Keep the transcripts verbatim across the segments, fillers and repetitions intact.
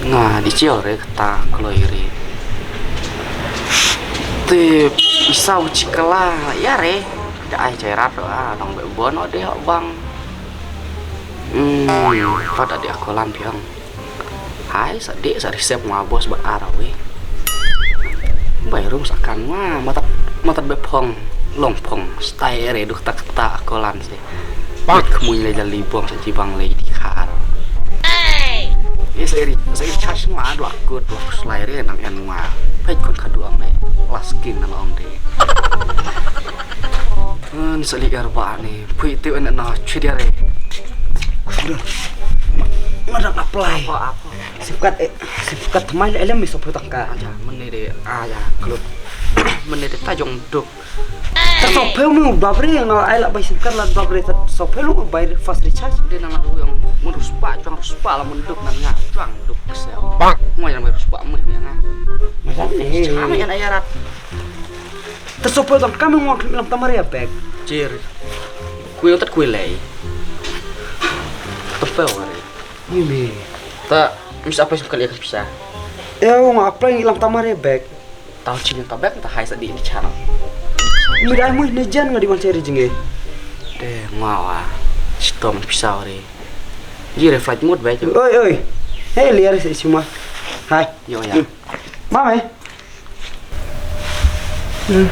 Nga di chiaw re kata kloi re. Te isa u chikala ya re. Da ai chai rat a dong be bon o de bang. Hmm, pada di aku lampiang. Hai, sa dik sa risep nga bos ba arawi. Bai rum sakan nga matat matat be phong long phong stai re duk tak tak kolan se. Bak mui le jali bong sa jibang le di khar. Ye sa iri sa iri charge nga dua kut dua slai re nang en nga. Pai kun kadu ang le. Laskin nang ong de. Ngan sa li er ba ni. Pui tiu en na chidi re. Sudah. Madan apply. Apa apa. Sipkat eh sipkat mai le elem mi sopo tangka. Aja mene de aja klub. Mene de tajong duk. Ta sopo mu babre nga ai la bai sipkat la babre ta sopo lu bai fast recharge. De nang aku yang mun ruspa chuang ruspa la mun duk nang nga chuang duk sel. Bang. Ngoi yang bai ruspa mun ya nga. Madan eh. Sama yang ayarat. Ta sopo tangka mu ngok lam tamar ya bag. Cheers. Kuyo tat kuy lei. Tepel hari. Mimi. Ta misa apa sih kali kan bisa. Ya wong apa yang ilang tamare bag. Tahu cing ta bag ta hai sadi ni channel. Mi dai mu ne jan ngadi wan seri jinge. De ngawa. Sitom bisa hari. Ji re flight mode bag. Oi oi. Hei liar si suma. Hai. Yo ya. Mama. Hmm.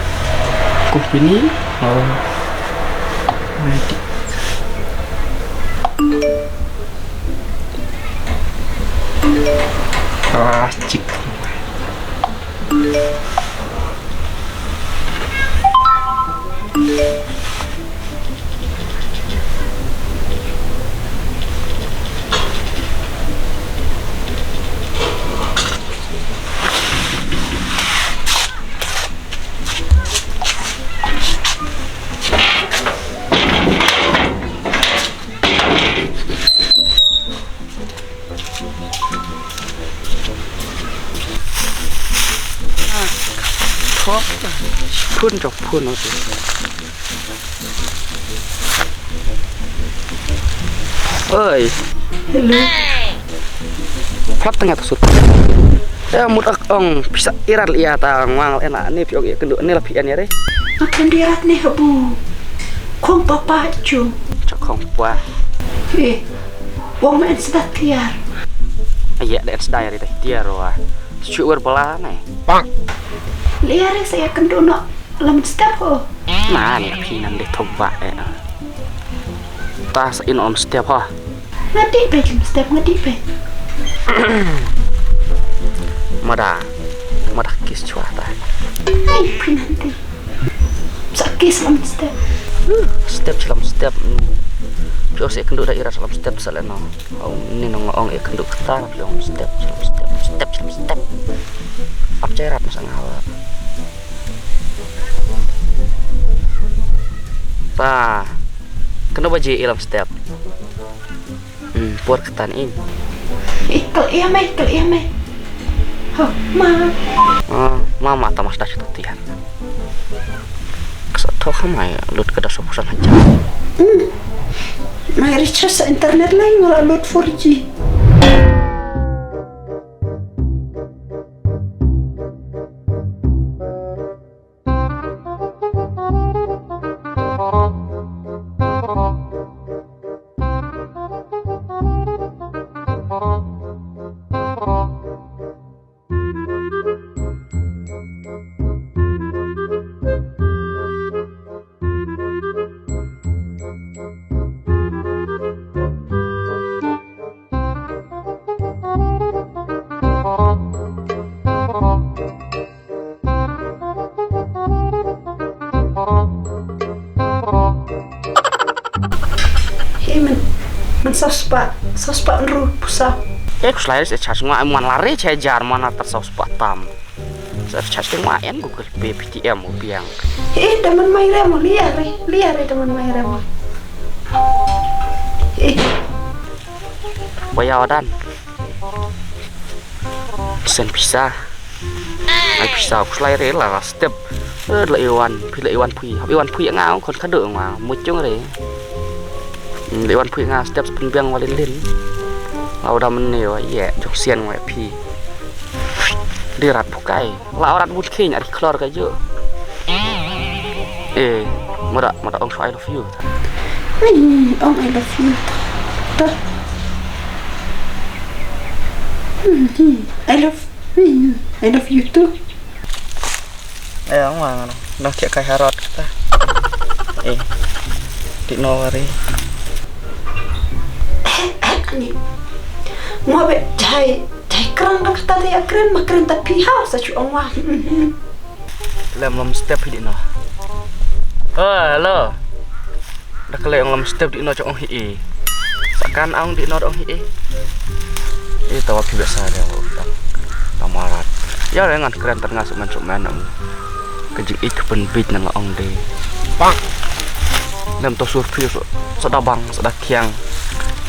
Company. Oh. Nanti. Ah, cik. Phun jok phun oke. Oi. Hello. Phat tengah tu sut. Ya mut ak ong pisa irat lia ta ngang ena ni piok ya kendu ni la pian ya re. Akan dirat ni habu. Kong papa cung. Chak kong pa. Eh. Wong men sedat tiar. Iya den sedai ri tiar wa. Chu wer bala ne. Bang. Lia re saya kendu no. Lam step ho. Na ni phi nan de thok ba eh. Ta sa in on step ho. Ngadi pe lam step ngadi pe. Mada. Mada kis chwa ta. Ai phi nan de. Sa kis lam step. Step lam step. Phi se kendu da ira lam step sa le no. Au ni nong ong e kendu kata phi lam step lam step step lam step. Ap chai rat masa ngawa. Pa. Kena baje ilam step. Hmm, por ketan in. Ikel iya mai, ikel iya mai. Ho, ma. Ah, mama tamas dah cuta tihan. Kesa tho khamai lut ke dah sopusan hajar. Hmm. Mai recharge internet lain ngala lut four G. Hei men, men saw spah, saw spah ynru pusa. Eh, kus lai ris e chas ngwa em wan lari che jar mana ter saw spah tam. Sa chas ke ngwa en Google Pay Paytm u biang. Eh, daman mai remo liare, liare daman mai remo. Eh. Baya wadan. Sen pisa. Ai pisa ku slai re la step. Eh, la iwan, pi la iwan pui. Iwan pui nga kon kado nga muchung re. Hmm, la iwan pui nga step sepen biang walin lin. Nga u da mynne wa ye jong sian wa phi. Di rat bukai. La rat but khin ari klor ka ju. Eh, mada mada ong shu I love you. Hmm, ong I love you. Ta. Hmm, I love, hmm, I love you too. Eh, ang wang ano. Nang cek kai harot kita. Eh. Di no worry. Mo be jai, jai krang da kata de kren ma kren ta pi hau sa chu ong wa. Lem lom step hi di no. Oh, hello. Da kale ong lom step di no chong ong hi e. Sakan ong di no ong hi e. Eh, tawa pi biasa dia ong tang. Tamarat. Ya le ngan kren ter nga sumen sumen am. Ka jing ik pen bit nan la ong de. Bang. Lem to sur phi so da bang so da thiang.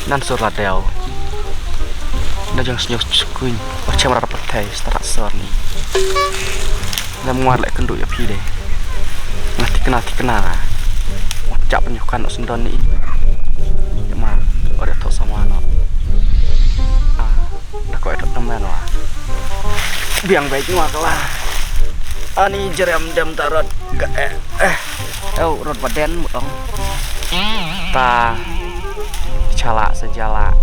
Nan sur la deu. Na jang snyo skuin. Wa chem ra pathai stara sor ni. Ngam ngwar leh kynduh ïa phi de. Nga thikna thikna. Nga chap nyukan o sendon ni. Ïa ma, o de thok sama no. Ah, da ko etok temen wa. Biang baik ngwa kala. Ani jerem dem tarot. Ka eh eh. Ew rot baden mut ong. Ta chala sejala.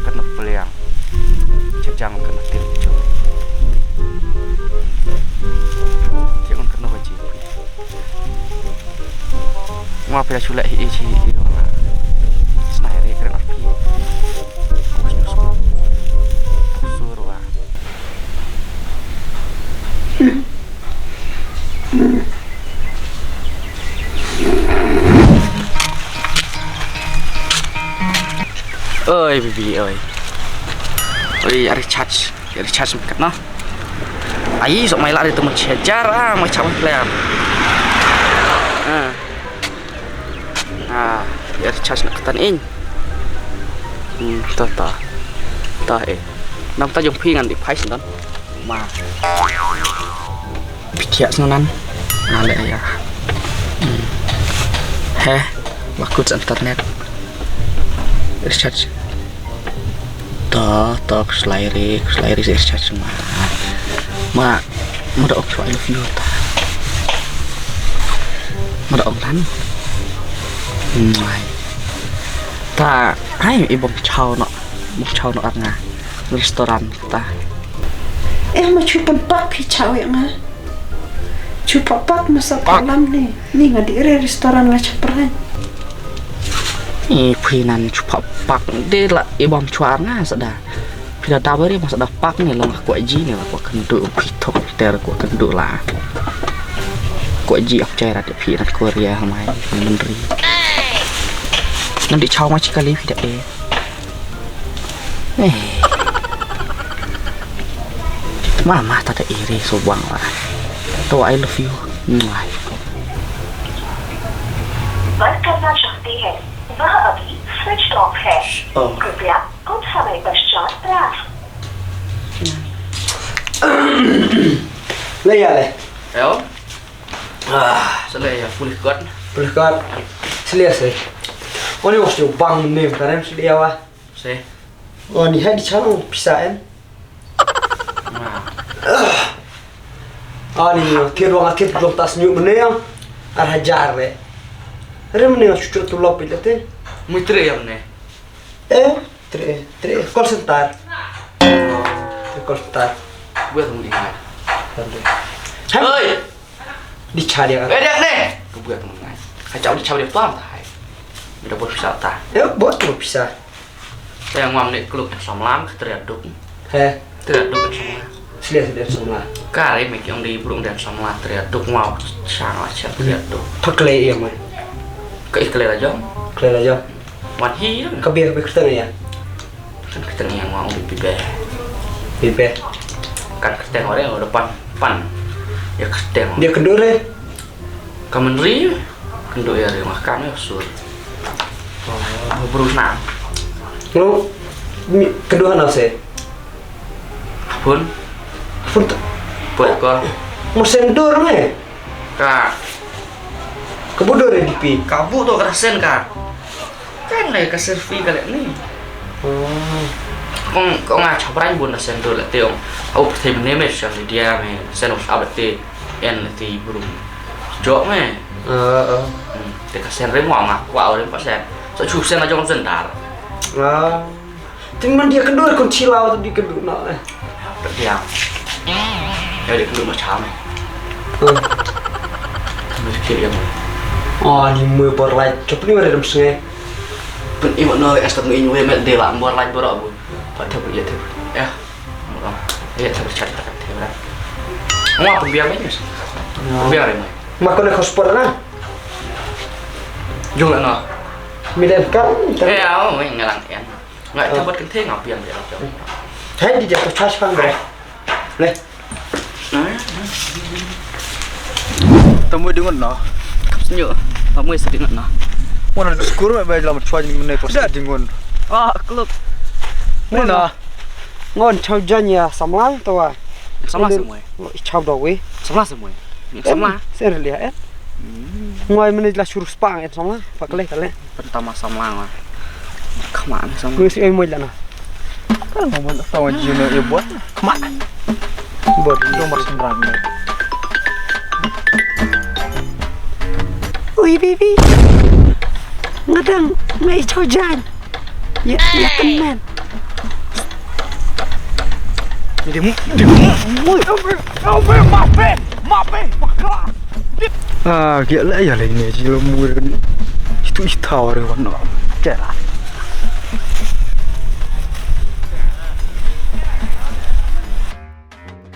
Kena peliang. Chajang kena tir jong. Jangan kena wajib. Ngwa pia chulak hi hi hi. Snai ri keren arpi. Awas nyusu. Surwa. Oi bibi oi. Oi, ïa recharge, ïa recharge kat noh. Ai sok mai la ri tu mun chejar ah mai chap plan. Ah. Ah, ïa recharge na katan in. Hmm, ta ta. Ta eh. Nang ta jong phi ngan di phai sendon. Ma. Pithiah snonan. Nga leh ïa. Hmm. He, bakut internet. Recharge. Ta, ta, khuslai re, khuslai re, recharge ma. Ma, ma da ong shuwa I love you ta. Ma da ong lan. Mwah. Ta, ai, i bom chaw no. Bom chaw no ar nga. Restaurant ta. Eh, ma chu pan pak phi chaw ïa nga. Chu pak pak ma sa pak lam ni. Ni nga di re restaurant nga chaprai. Ni phi nan chu pak pak de la i bom chwar nga sa da. Phi da da bari ma sa da pak ni la nga kwa ji ni la kwa kynduh phi thok ter kwa kynduh la. Kwa ji ap chai rat phi nan Korea mai ni menteri. Nan di chaw ma chi kali phi da eh. Eh. Mama, ta da iri subang la. To, I love you. Mwah. बंद करना चाहते हैं, वह अभी स्विच ऑफ है। Oh. कृपया कुछ समय पश्चात प्रयास। Le ïa le. Ayo. Ah, sa le ïa pulih kot. Pulih kot. Sa le ïa se. Oni was yo bang ne karen sa le ïa wa. Se. Oni hai di channel pisa en. Ani, tir wang atir belum tas nyu mene yang ar hajar le. Re mene yang cucuk tu lop itu te. Mui tre ya mene. Eh, tre, tre, call center. Tre call center. Buat mui hai. Oi. Di chali ya. Eh, dia ne. Kebuat mui hai. Kacau di chali pam hai. Mira buat bisa ta. Ya, buat tu bisa. Te ngam ne kluk samlang ke teriak duk. He. Teriak duk samlang. Slia slia samlang. Kare me ki ong di brung dan samlang teriak duk ngam sang la cher teriak duk. Pakle iya mai. Ke ikle la jong. Kle la jong. Wan hi. Ka biar biar kerteng ya. Kan kerteng yang mau di pibe. Pibe. Kan kerteng ore udah pan pan. Ya kerteng. Dia kendur eh. Ka Mynri, kynduh ïa ri ma kam ïa sur. Oh, bru na. Lu mi kedua na se. Pun. Pun tu. Pun ko. Mo sen dur me. Ka. Kebudur ya dipi. Ka bu tu ka sen ka. Kan le ka servi ka le ni. Kong, kong nga chapran bun na sen tu la te ong. Au pyrthei mene me social media me sen WhatsApp la te en la te brum. Jok me. Hmm, te ka sen re mo ma kwa re pa sen. So chu sen la jong sen dar. Ting man dia kendur kon chilau tu di kendur na eh. Tak dia. Ya dia kendur macam eh. Mesti dia. Oh, ni mui bor lai. Coba ni mari dum sengai. Pun iwak no es tak ni iwak met dia lah bor lai bor abu. Pak tak ya tu. Ya. Ya tak chat tak dia. Mau apa biar ni? Biar ni. Makon ko sport na. Jung na. Midan kan. Ya, oh, ngalang en. Nga ïa bad kynthei nga biang biang. Hai di dia to chas pang bre. Le. Tamu di ngon na. Nyo. Tamu ïa di ngon na. Wana skur me ba lam chwa ni ne ko di ngon. Ah, klub. Ngon na. Ngon chau jan ïa samla to wa. Samla semoi. Chau do we. Samla semoi. Samla. Sen lia eh. Ngoi mene la shuru spang en samla, pa kale kale. Pentama samla ngoi. Khama ni samla. Ngoi si oi moi lana. Kan ngoi moi tawa jino e bot. Khama. Bot do mar samrang ni. Ui baby. Ngadang ngai chau jan. Ya ya kan men. Dia mu, dia mu. Oi, oi, oi, mape, mape, makala. Ah, kia lah ya lah ini je lo mu kan. Itu ita orang kan. Kira.